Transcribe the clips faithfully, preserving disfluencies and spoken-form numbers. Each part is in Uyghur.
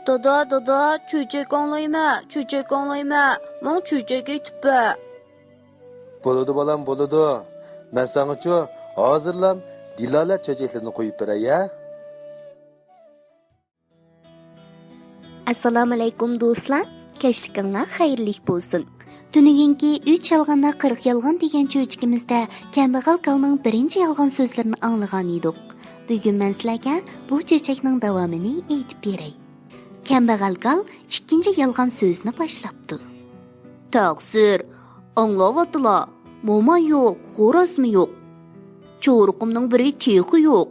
دادا، دادا، چۆچەك ئاڭلايمەن، چۆچەك ئاڭلايمەن، ماڭا چۆچەك ئېيتىپ بەر. بولىدۇ بالام، بولىدۇ. مەن ساڭىچۇ ھازىرلام دىلالە چۆچەكلىرىنى قويۇپ بېرەي ھە. ئەسسالامۇئەلەيكۇم دوستلار، كەچلىكىڭلار خەيرلىك بولسۇن. تۈنۈگۈنكى ئۈچ يالغاندا قىرىق يالغان دېگەن چۆچىكىمىزدە كەمبەغەل كالنىڭ بىرىنچى يالغان سۆزلىرىنى ئاڭلىغان ئىدۇق. بۈگۈن مەن سىلەرگە بۇ چۆچەكنىڭ داۋامىنى ئېيتىپ بېرەي. كەمبەغەل كال ئىككىنچى يالغان سۆزىنى باشلاپتۇ. تەقسىر، ئاڭلاۋاتىلا، موماي يوق، خورازمۇ يوق. چورۇقۇمنىڭ بىرى تېخى يوق.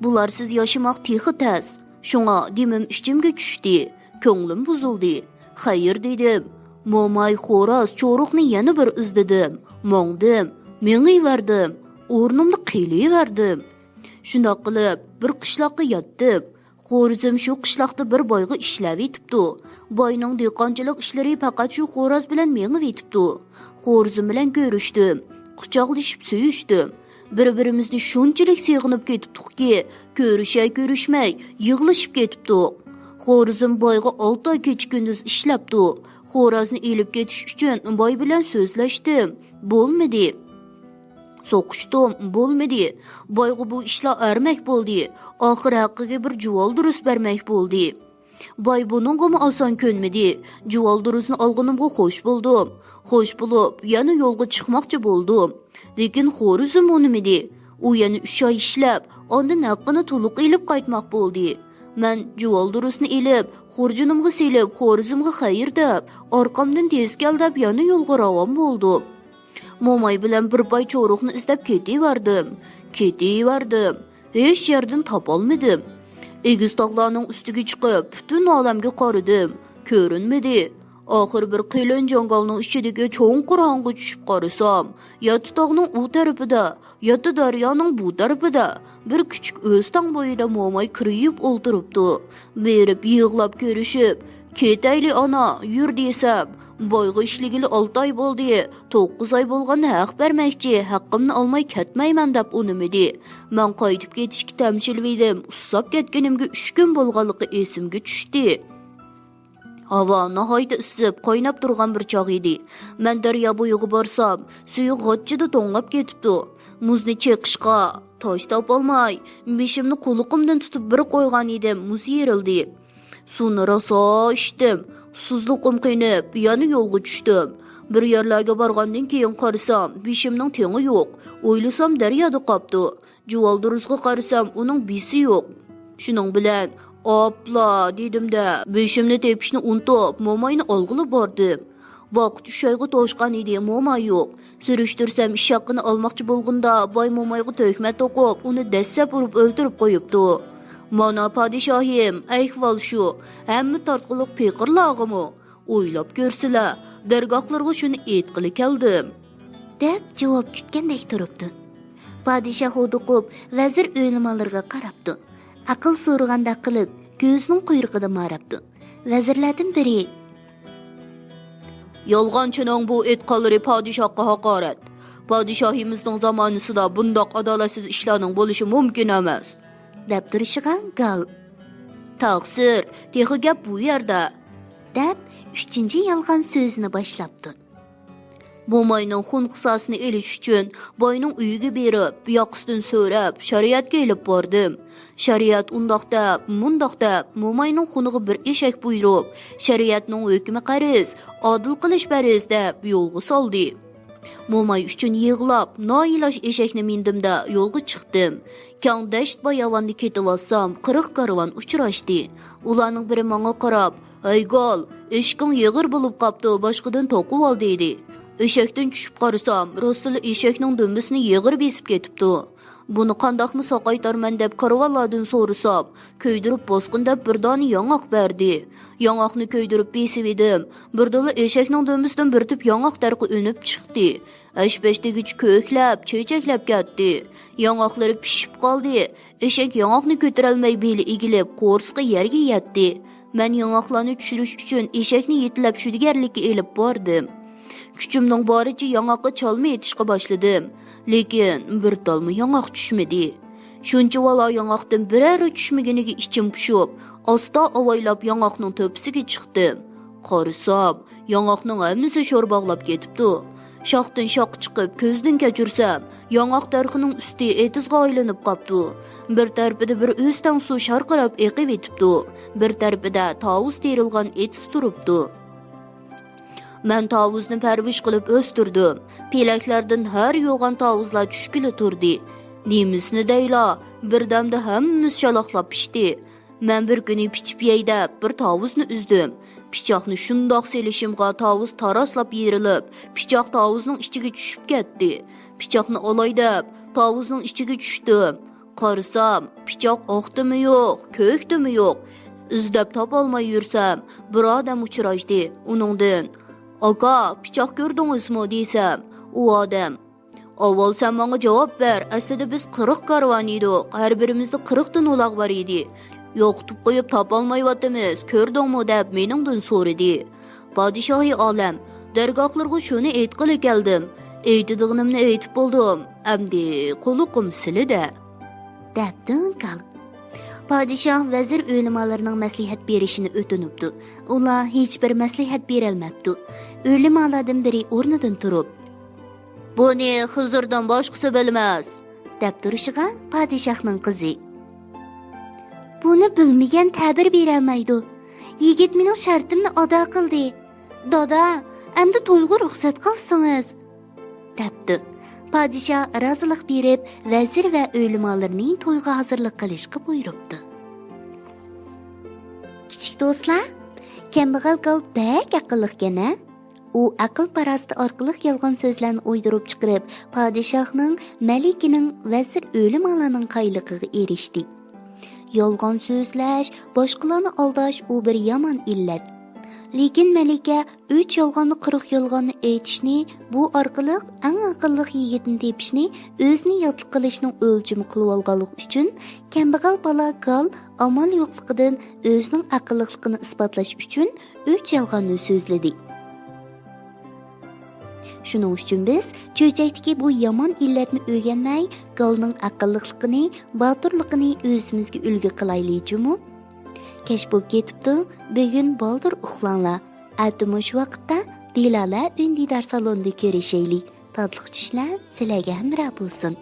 بۇلارسىز ياشىماق تېخى تەس. شۇڭا دېمىم ئىچىمگە چۈشتى، كۆڭلۈم بۇزۇلدى. خەير دېدىم. موماي، خوراز، چورۇقنى يەنە بىر ئىزدىدىم. ماڭدىم، مېڭىۋەردىم، ئورنۇمدا قېلىۋەردىم. شۇنداق قىلىپ، بىر قىشلاققا يەتتىم. خورىزىم شۇ قىشلاقتا بىر بايغا ئىشلەۋېتىپتۇ. باينىڭ دېھقانچىلىق ئىشلىرى پەقەت شۇ خوراز بىلەن مېڭىۋېتىپتۇ. خورىزىم بىلەن كۆرۈشتۈم، قۇچاقلىشىپ سۆيۈشتۈم. بىر-بىرىمىزنى شۇنچىلىك سېغىنىپ كېتىپتۇقكى، كۆرۈشەي كۆرۈشمەي يىغلىشىپ كېتىپتۇق. خورىزىم بايغا ئالتە ئاي كېچە-كۈندۈز ئىشلەپتۇ. خورازنى ئېلىپ كېتىش ئۈچۈن باي بىلەن سۆزلەشتىم. بولمىدى. سوقۇشتۇم، بولمىدى. بايغا بۇ ئىشلار ئەرمەك بولدى. ئاخىر ھەققىگە بىر جۇۋالدۇرۇز بەرمەك بولدى. باي بۇنىڭغىمۇ ئاسان كۆنمىدى. جۇۋالدۇرۇزنى ئالغىنىمغا خوش بولدۇم. خوش بولۇپ، يەنە يولغا چىقماقچى بولدۇم. لېكىن خورىزىم ئۇنىمىدى. ئۇ يەنە ئۈچ ئاي ئىشلەپ، ئاندىن ھەققىنى تولۇق ئېلىپ قايتماق بولدى. مەن جۇۋالدۇرۇزنى ئېلىپ، خۇرجۇنۇمغا سېلىپ، خورىزىمغا خەير دەپ، ئارقامدىن تېز كەل دەپ يەنە يولغا راۋان بولدۇم. موماي بىلەن بىر پاي چورۇقنى ئىزدەپ كېتىۋەردىم. كېتىۋەردىم. ھېچ يەردىن تاپالمىدىم. ئېگىز تاغلارنىڭ ئۈستىگە چىقىپ، پۈتۈن ئالەمگە قارىدىم. كۆرۈنمىدى. ئاخىر بىر قېلىن جاڭگالنىڭ ئىچىدىكى چوڭقۇر ھاڭغا چۈشۈپ قارىسام، ياتتى تاغنىڭ ئۇ تەرىپىدە، ياتتى دەريانىڭ بۇ تەرىپىدە بىر كىچىك ئۆستەڭ بويىدا موماي كىرىيىپ ئولتۇرۇپتۇ. بېرىپ يىغلاپ كۆرۈشۈپ، «كېتەيلى ئانا، يۈر» دېسەم، «بايغا ئىشلىگىلى ئالتە ئاي بولدى، توققۇز ئاي بولغاندا ھەق بەرمەكچى، ھەققىمنى ئالماي كەتمەيمەن» دەپ ئۇنىمىدى. مەن قايتىپ كېتىشكە تەمشىلىۋىدىم، ئۇسساپ كەتكىنىمگە ئۈچ كۈن بولغانلىقى ئېسىمگە چۈشتى. ھاۋا ناھايىتى ئىسسىپ، قايناپ تۇرغان بىر چاغ ئىدى. مەن دەريا بويىغا بارسام، سۈيى غاچچىدە توڭلاپ كېتىپتۇ. مۇزنى چېقىشقا تاش تاپالماي، بېشىمنى قۇلىقىمدىن تۇتۇپ بىر قويغان ئىدىم، مۇز يېرىلدى. سۇنى راسا ئىچتىم. سۇسلۇقۇم قېنىپ، يەنە يولغا چۈشتۈم. بىر يەرلەرگە بارغاندىن كېيىن قارىسام، بېشىمنىڭ تېڭى يوق. ئويلىسام، دەريادا قاپتۇ. جۇۋالدۇرۇزغا قارىسام، ئۇنىڭ بىسى يوق. شۇنىڭ بىلەن، «ئاپلا» دېدىم-دە، بېشىمنى تېپىشنى ئۇنتۇپ، موماينى ئالغىلى باردىم. ۋاقىت ئۈچ ئايغا توشقان ئىدى، موماي يوق. سۈرۈشتۈرسەم، ئىش ھەققىنى ئالماقچى بولغىنىدا، باي مومايغا تۆھمەت توقۇپ، ئۇنى دەسسەپ ئۇرۇپ ئۆلتۈرۈپ قويۇپتۇ. مانا پادىشاھىم، ئەھۋال شۇ. ھەممە تارتقۇلۇق پېقىرلارغىمۇ. ئويلاپ كۆرسىلە، دەرگاھلىرىغا شۇنى ئېيتقىلى كەلدىم. دەپ جاۋاب كۈتكەندەك تۇرۇپتۇ. پادىشاھ ھودۇقۇپ، ۋەزىر ئۆلىمالىرىغا قاراپتۇ. ئەقىل سورىغاندەك قىلىپ، كۆزىنىڭ قۇيرۇقىدا ماراپتۇ. ۋەزىرلەردىن بىرى، «يالغانچىنىڭ بۇ ئېيتقانلىرى پادىشاھقا ھاقارەت. پادىشاھىمىزنىڭ زامانىسىدا بۇنداق ئادالەتسىز ئىشلارنىڭ بولۇشى مۇمكىن ئەمەس.» دەپ تۇرۇشىغا گال، «تەقسىر، تېخى گەپ بۇ يەردە.» دەپ، ئۈچىنچى يالغان سۆزىنى باشلاپتۇ. موماينىڭ خۇن قىساسىنى ئېلىش ئۈچۈن باينىڭ ئۆيىگە بېرىپ، ياقىسىدىن سۆرەپ، شارىئەتكە ئېلىپ باردىم. شارىئەت ئۇنداق دەپ، مۇنداق دەپ، موماينىڭ خۇنىغا بىر ئېشەك بۇيرۇپ، شارىئەتنىڭ ھۆكمى قەرز، ئادىل قىلىش پەرز دەپ يولغا سالدى. موماي ئۈچۈن يىغلاپ، نائىلاج ئېشەكنى مىندىم-دە، يولغا چىقتىم. كەڭ دەشت-باياۋاندا كېتىۋاتسام، قىرىق كارۋان ئۇچراشتى. ئۇلارنىڭ بىرى ماڭا قاراپ، «ھەي گال، ئېشىكىڭ يېغىر بولۇپ قاپتۇ، باشقىدىن توقۇۋال» دېدى. ئېشەكتىن چۈشۈپ قارىسام، راستلا ئېشەكنىڭ دۈمبىسىنى يېغىر بېسىپ كېتىپتۇ. بۇنى قانداقمۇ ساقايتارمەن دەپ كارۋانلاردىن سورىسام، كۆيدۈرۈپ باسقىن دەپ بىر دانە ياڭاق بەردى. ياڭاقنى كۆيدۈرۈپ بېسىۋىدىم. بىردىنلا ئېشەكنىڭ دۈمبىسىدىن بىر تۈپ ياڭاق تەرىقى ئۈنۈپ چىقتى. ئەش-پەش دېگۈچە كۆكلەپ، چېچەكلەپ كەتتى. ياڭاقلىرى پىشىپ قالدى. ئېشەك ياڭاقنى كۆتۈرەلمەي بېلى ئېگىلىپ، قورسىقى يەرگە يەتتى. مەن ياڭاقلارنى چۈشۈرۈش ئۈچۈن ئېشەكنى يېتىلەپ شۈدىگەرلىككە ئېلىپ باردىم. كۈچۈمنىڭ بارىچە ياڭاققا چالما ئېتىشقا باشلىدىم. لېكىن بىر تالمۇ ياڭاق چۈشمىدى. شۇنچىۋالا ياڭاقتىن بىرەرى چۈشمىگىنىگە ئىچىم پۇشۇپ، ئاستا ئاۋايلاپ ياڭاقنىڭ تۆپىسىگە چىقتىم. قارىسام، ياڭاقنىڭ ھەممىسى شور باغلاپ كېتىپتۇ. شاختىن شاخ چىقىپ كۆزدىن كەچۈرسەم، ياڭاق دەرىخىنىڭ ئۈستى ئېتىزغا ئايلىنىپ قاپتۇ. بىر تەرىپىدە بىر ئۆستەڭ سۇ شارقىراپ ئېقىۋېتىپتۇ. بىر تەرىپىدە تاۋۇز تېرىلغان ئېتىز تۇرۇپتۇ. مەن تاۋۇزنى پەرۋىش قىلىپ ئۆستۈردۈم. پېلەكلەردىن ھەر يوغان تاۋۇزلار چۈشكىلى تۇردى. نېمىسىنى دەيلا، بىردەمدە ھەممىسى شالاقلاپ پىشتى. مەن بىر كۈنى پىچىپ يەي دەپ بىر تاۋۇزنى ئۈزدۈم. پىچاقنى شۇنداق سېلىشىمغا تاۋۇز تاراسلاپ يېرىلىپ، پىچاق تاۋۇزنىڭ ئىچىگە چۈشۈپ كەتتى. پىچاقنى ئالاي دەپ تاۋۇزنىڭ ئىچىگە چۈشتۈم. قارىسام، پىچاق ئاقتىمۇ يوق، كۆكتىمۇ يوق. ئىزدەپ تاپالماي يۈرسەم، بىر ئادەم ئۇچراشتى. ئۇنىڭدىن، «ئاكا، پىچاق كۆردىڭىزمۇ؟» دېسەم، ئۇ ئادەم، «ئاۋۋال سەن ماڭا جاۋاب بەر، ئەسلىدە بىز قىرىق كارۋان ئىدۇق، ھەر بىرىمىزدە قىرىقتىن ئۇلاغ بار ئىدى. يوقىتىپ قويۇپ تاپالمايۋاتىمىز، كۆردۈڭمۇ؟» دەپ مېنىڭدىن سورىدى. پادىشاھى ئالەم، دەرگاھلىرىغا شۇنى ئېيتقىلى كەلدىم. ئېيتىدىغىنىمنى ئېيتىپ بولدۇم. ئەمدى قۇلىقىم سىلىدە. دەپتۇ گال. پادىشاھ ۋەزىر ئۆلىمالىرىنىڭ مەسلىھەت بېرىشىنى ئۆتۈنۈپتۇ. ئۇلار ھېچبىر مەسلىھەت بېرەلمەپتۇ. ئۆلىمالاردىن بىرى ئورنىدىن تۇرۇپ، «بۇنى خىزىردىن باشقىسى بىلمەس!» دەپ تۇرۇشىغا پادىشاھنىڭ قىزى، «بۇنى بىلمىگەن تەبىر بېرەلمەيدۇ. يىگىت مېنىڭ شەرتىمنى ئادا قىلدى. دادا، ئەمدى تويغا رۇخسەت قىلسىڭىز!» دەپتۇ. پادىشاھ رازىلىق بېرىپ، ۋەزىر ۋە ئۆلىمالىرىنى تويغا ھازىرلىق قىلىشقا بۇيرۇپتۇ. كىچىك دوستلار، كەمبەغەل گال بەك ئەقىللىقكەن ھە؟ ئۇ ئەقىل-پاراسىتى ئارقىلىق يالغان سۆزلەرنى ئويدۇرۇپ چىقىرىپ، پادىشاھنىڭ، مەلىكىنىڭ، ۋەزىر، ئۆلىمالارنىڭ قايىللىقىغا ئېرىشتى. يالغان سۆزلەش، باشقىلارنى ئالداش ئۇ بىر يامان ئىللەت. لېكىن مەلىكە ئۈچ يالغاننى قىرىق يالغاننى ئېيتىشنى، بۇ ئارقىلىق ئەڭ ئەقىللىق يىگىتنى تېپىشنى ئۆزىنى ياتلىق قىلىشنىڭ ئۆلچىمى قىلىۋالغانلىقى ئۈچۈن، كەمبەغەل بالا گال ئامال يوقلۇقىدىن ئۆزىنىڭ ئەقىللىقلىقىنى ئىسپاتلاش ئۈچۈن ئۈچ يالغاننى سۆزلىدى. شۇنىڭ ئۈچۈن بىز چۆچەكتىكى بۇ يامان ئىللەتنى ئۆگەنمەي، گالنىڭ ئەقىللىقلىقىنى، باتۇرلۇقىنى ئۆزىمىزگە ئۈلگە قىلايلى جۇمۇ. كەچ بولۇپ كېتىپتۇ، بۈگۈن بالدۇر ئۇخلاڭلار. ئەتە مۇشۇ ۋاقىتتا دىلالە ئۈندىدار سالونىدا كۆرۈشەيلى. تاتلىق چۈشلەر سىلەرگە ھەمراھ بولسۇن.